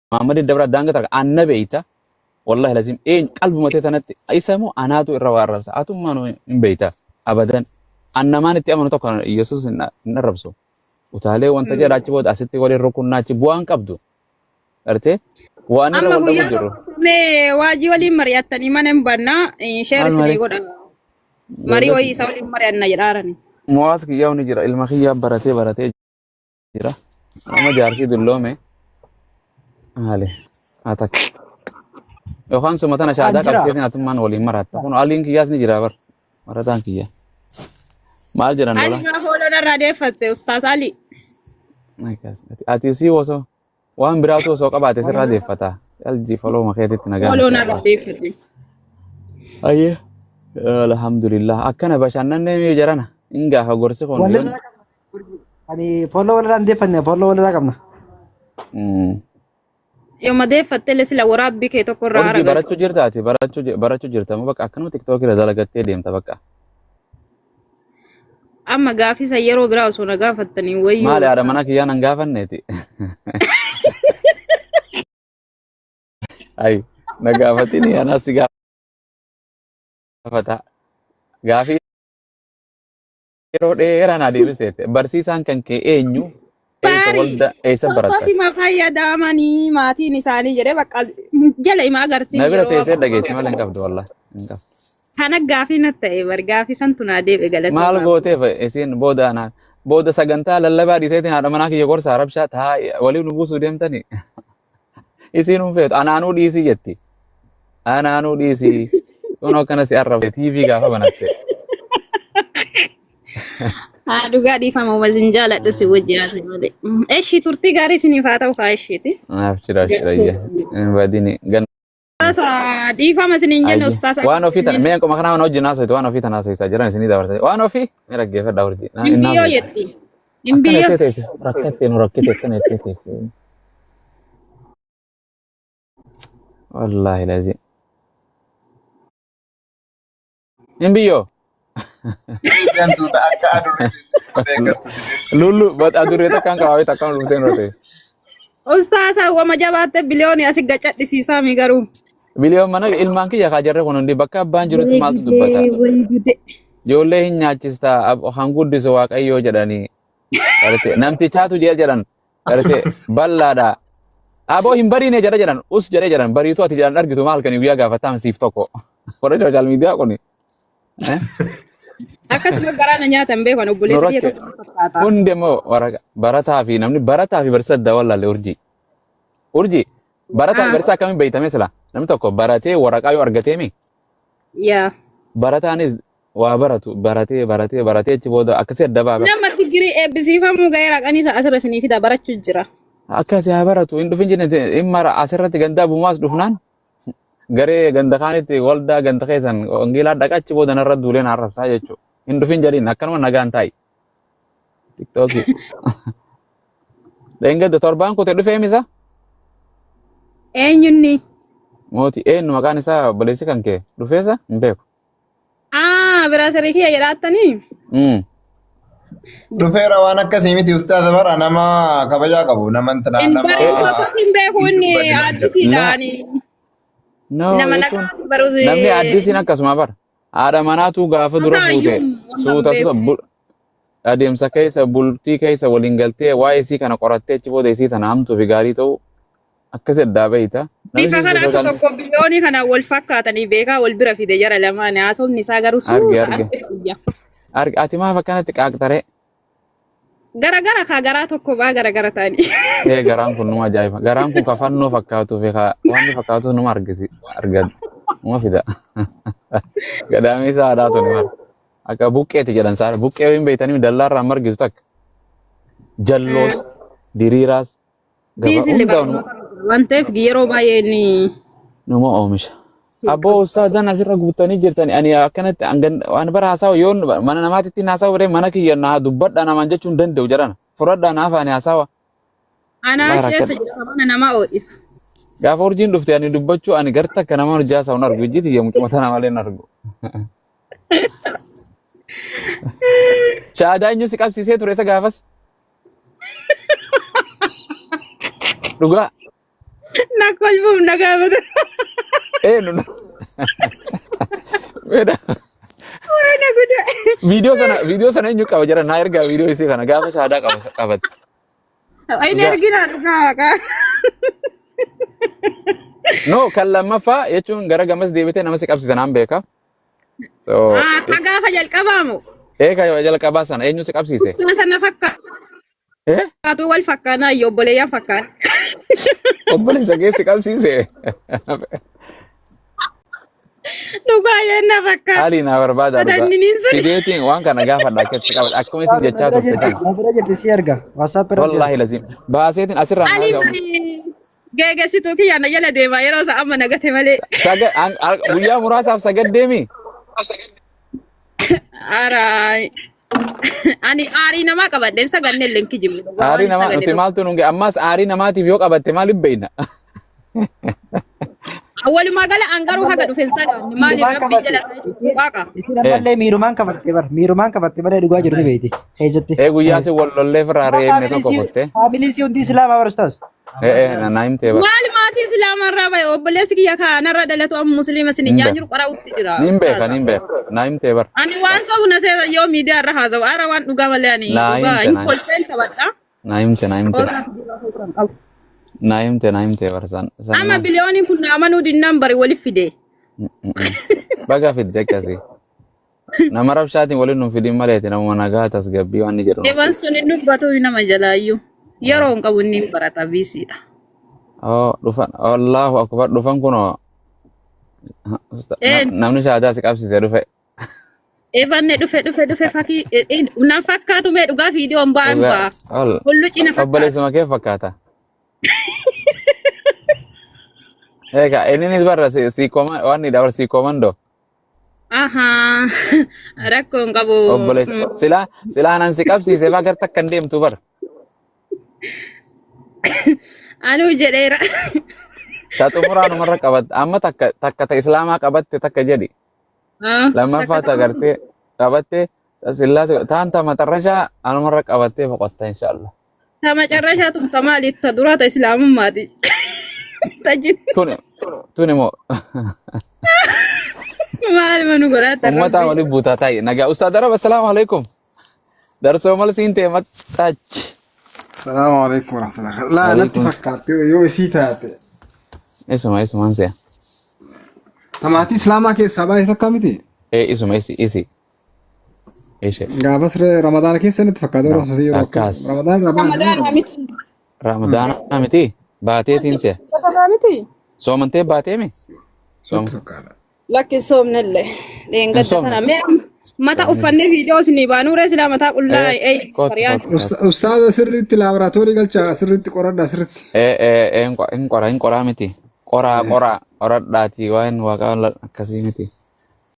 Muhammad Dabra daanga takka anna beeyta. Wallahi lazim een qalbuma tee tanatti isa moo anaatu irra waa arrabsa. Atummaan hin beeyta abadan. Annamaan itti amanu tokko Yesuus hin arrabsu. Utaalee wanta jedha achi booda asitti waliin rukunnaa achi bu'aan qabdu. Gartee waan irra Amma wal dhabu guyyaa jiru. tokko mee waajii waliin mari'attanii mana hin bannaa sheer Maal isinii marii? godha. Marii wayii isa waliin mari'anna jedhaarani. Muwaas kiyyaa ni jira ilma kiyyaa baratee baratee jira. Nama jaarsii dulloome. Maali? Haa takka. Yookaan suma tana shaadaa An jira. qabsiiseetiin atummaan waliin maratta. Kun aliin kiyyaas ni jira bar. Marataan kiyya. Maal jedhan Ali lola? maa fooloo narraa deeffatte Ustaas Ali. Ati sii osoo waan biraatu osoo qabaate sirraa deeffata. Aljii foloo makeetitti nagaa Fooloo miti narraa arras. deeffatte. Ayyee. Alhamdulillah. Akkana bashannannee mee jarana. Hin gaafa gorsi kun yoon. Walirraa qabna. Ani fooloo walirraa hin deeffanne fooloo walirraa qabna. Yooma deeffatte illee sila waraabbii kee tokko irraa Urjii aragaltu. barachuu jirta ati barachuu barachuu jirta moo bakka akkanuma tiktookii irra dalagattee deemta bakka. Amma gaafii san yeroo biraa osoo na gaafattanii wayyoo Maali haadha ustaas. manaa kiyyaa nan gaafanneeti. Ayi na gaafatini anaas si gaafata. Gaafii yeroo dheeraa naa deebisteette. Barsiisaan kan kee eenyu? Eessa Baari walda eessa baratta? tokkofima fayyadamanii maatiin isaanii jedhee bakka jala ima agartiin Na bira yeroo teessee dhageessi malee hin qabdu wallahi. Hin qabdu. Kana gaafii na ta'e bar gaafii santu naa deebi'e Maal galatoomaa. gooteef isiin booda anaa booda sagantaa lallabaa dhiiseetiin haadha manaa kiyya gorsaa rabshaa taa waliin nu buusuu deemtanii. Isiin hin feetu anaanuu dhiisii jetti. Anaanuu dhiisii. Kun akkana si arrabse TV gaafa banatte. Haa dhugaa dhiifama uma isin jaaladhu si wajji haasa'e malee. Eshi turtii gaarii isiniif haa ta'u kaa eshiiti. Abshir abshir ayya. Hin badini. Gan Ustaasa dhiifama isiniin jenne ayya. ustaasa Waan ofii tana isiniin mee akkuma kanaa waan hojii naasoo waan ofii tana haasoo jiran isinii dabarsa. Waan ofii mee dhaggeeffadhaa hojii. Hin Dhimbiyyoo naasoo. jetti. Akkana Dhimbiyyoo. jettee teesse rakkattee nu rakkite akkana jettee teesse. Wallaahi lazim. Hin biyyoo. Isheen tuuta akka adurree beekamtu. Lullu adurree takkaan qabaabee takkaan lultee nu ta'e. Ustaasa wama jabaatte biliyoonii asi gacadhisiisaa mi garuu. Biliyoon mana ilmaan kiyya kaa jarre kun hundi bakka abbaan jirutti maaltu dubbata. Wayi gude. Ijoollee hin nyaachista kan guddisu waaqayyoo jedhanii. Gartee namtichaatu jee jedhan gartee bal'aadha. Aboo hin bariine jedha jedhan us jedhee jedhan bariitu ati jedhan argitu maal kan guyyaa gaafataan siif tokko. Warra sooshaal miidiyaa kuni. Eh? Akkasuma garaa na nyaatan beekan Nu obboleessa kiyya rakke tokko fakkaata. hundi immoo warra barataa fi namni barataa fi barsiisa adda wallaalle urjii. Urjii barataa fi Ah, barsiisa akkamiin beeytame sila namni tokko baratee waraqaa yoo argatee mi yaa. barataanis waa baratu baratee baratee baratee achi booda akkasii adda ba'a. Nama digirii eebbisiifamuu ga'eera qaniisa asirra isinii fida barachuu jira. Akkasii haa baratu hin dhufin jenne hin mara asirratti gandaa buumaas dhufnaan garee ganda kaanitti waldaa ganda keessan wangeelaa dhaqa achi booda narra duulee na arrabsaa jechuudha. Hin dhufin jedhiin akkanuma nagaan taa'i. Tiktookii. Dheengadda torbaan kute dhufee misa? Eenyunni? Mootii eenyu maqaan isaa obboleessi kan kee dhufeessa hin beeku. Ah, biraasarii kiyya jedhaattanii? Dhufeera waan akkasii miti ustaaza bara nama kabajaa qabu nama intina Hin nama bari'u hin beeku hin inni dubbanne nama jedhu. addisiidhaani. No Nama jechuun nagaati baruu namni addisiin akkasuma bara. Haadha manaatu gaafa dura fuute Kanaayyuu suuta suuta adeemsa keessa bultii keessa waliin galtee waa'ee isii kana qorattee achi booda isii tana hamtuu fi gaarii ta'uu akkas addaa beeyta. Namni Bifa si kana akka social tokko biliyoonii kana wal fakkaatanii beekaa wal bira fide jara lamaan haasofni isaa garuu arge suuta arge arge iyya. arge ati maaf akkanatti qaaqxaree Gara gara kaa garaa tokko baa gara gara ta'anii. ee garaan kun numa ajaa'iba garaan kun ka fannoo fakkaatuu fi ka wanni fakkaatu numa argisi arga numa fida gadaamii isaa haadhaa tuni mara akka buqqeeti jedhan saara buqqee hin beeytanii dallaarraa margisu takka jalloos diriiraas Gaba Biizillee hundaa numa, barnoota waan ta'eef yeroo baay'ee inni numa oomisha. Abboo ustaazan asirra guuttanii jirtani ani akkanatti hangan waan bara haasawu yoon mana namaatitti haasawu bare mana kiyya naa dubbadha namaan jechuun danda'u jedhana fudhadhaa naaf ani haasawa. anaa Wallahi keessa rakkadha. jira mana namaa ho'isu. Gaafa urjiin dhufte ani dubbachuu ani garta akka nama hojii haasawu hin argu ijji tiyya mucuma tana malee hin argu. Shaadaa eenyu si qabsiisee ture isa gaafas? Dhugaa. Na kolfuuf na gaafata. Eenyu? Meedha. Na guda. Viidiyoo sana eenyu qaba jira? Naa ergaa viidiyoo isii kana gaafa shahaadaa qaba qabate. Inni erginaa dhugaa waaqaa. No, kan lammaffaa jechuun gara gamas deebitee nama si qabsiisa naan beeka. So Akka gaafa jalqabaamu. Eega jalqabaa sana eenyu si qabsiise? Ustaa sana Eh? fakkaatu wal fakkaanaa iyyuu obboleeyyan fakkaan. Obboleessa kee si qabsiise? Dhugaa yenna fakkaata. Haalii naa barbaada dhugaa. Inni sun. Fideetiin waan kana gaafadha akkatti qabadha. Akkuma isin jechaa turte sana. Na bira jirti, si erga. WhatsApp irra si erga. Wallaahi lazim. Baaseetiin asirraa naa Ali ga'u. bari geegessituu kiyya na jala deema yeroo isa amma nagate malee. Guyyaa muraasaaf sagaddeemi. Ara ani aarii namaa qabadheen saganne illee hin kijibu. Aarii namaa nuti maaltu nuun ammas aarii namaatiif yoo qabatte maaliif beeyna? Walumaa gala an garuu haga dhufen saganne maaliif Miirumaan rabbii qabatte. jala waaqa. Isin ammallee miirumaan qabatte bar. Miirumaan qabatte malee dhugaa jiru ni beekti. Keessatti. Ee, guyyaa si wal lollee firraa reebne tokko kutte. Faamiliin si hundi Islaamaa bar, ustaas. Ee ee, naa himtee bar. Maal maatii Islaamaa irraa bahe? Obboleessi kiyya kanarra dhalatu amma Musliima isin hin jiru qara'utti jira. Nin beeka, nin beeka. Naa himtee bar. Ani waan sobu na seeta yoo miidiyaa irra haasa'u ara waan dhugaa malee ani Naa dhugaa himte, hin naa kolfeen taphadha. Naa himte, naa himte. Qoosaa kan qabu. Naa himte, naa himte bar san. Amma biliyooniin kun na amanuu dinnaan bari waliif fide. Baga fidde akkasii. Nama rabshaatiin waliin nun fidin maleeti, namuma nagaa tasgabbii waan ni jedhu. Eban sun hin dubbatu nama jalaayyuu. Yeroo hin qabu, inni hin barata, biisiidha. Oh, dhufan, Allahu akbar, dhufan kunoo. Een. Namni shahaadaa si qabsiise dhufe. Ebanne dhufe, dhufe, dhufe, fakii nan fakkaatu mee dhugaa viidiyoon ba'an ba'a. Ol. Hullu cina fakkaata. Obboleessuma kee fakkaata. Egaa inninis barra si koma waan ni dabar si komando. Ahaa, rakkoo hin qabu. Obboleessa silaa silaa nan si qabsiise faa gar takka hin deemtu bar. Anuu jedheera. Ta xumuraa numarra qabatte amma takka takka ta Islaamaa qabatte takka jedhi. Lammaffaa ta gartee qabatte sillaas taan ta maxarrashaa anumarra qabattee boqotta inshaallah. Ta macarrashaa tun ta maali? Ta duraa ta Islaamummaati. Ta jin Tuni tuni moo maal manu godhaata? Ummataa waliin buutaa taa'e nagaa. Ustaad Arab, assalaamu alaikum. Darsoo mal siin ta'e maxxaachi. السلام عليكم ورحمة الله. لا natti Alaikum. fakkaatti yoo isii taate. Isuma, isumaan si'a. Maatii Islaamaa keessaa baay'ee takka miti. Ee, isuma, isi isi. Ishee. Gaafas Ramadaana keessa natti fakkaata yeroo yeroo Akkas. Ramadaan irraa baane. Ramadaana miti. Ramadaana miti baateetiin si'a. Ramadaana miti. Soomantee baateemi? Soom. Natti fakkaata. Lakki, soomnellee. Dheengadda Soomne. kana mee mata uffannee viidiyoo isinii baanuu ree silaa mataa qullaa Ee, ee kootu, fariyaan. kootu, kootu. Ustaaza, sirriitti laaboraatoorii galchaa, sirriitti qoradhaa sirriitti. Ee ee ee, hin qora, hin qoraa miti. Qoraa, qoraa, qoradhaatii waan waaqaa akkasii miti.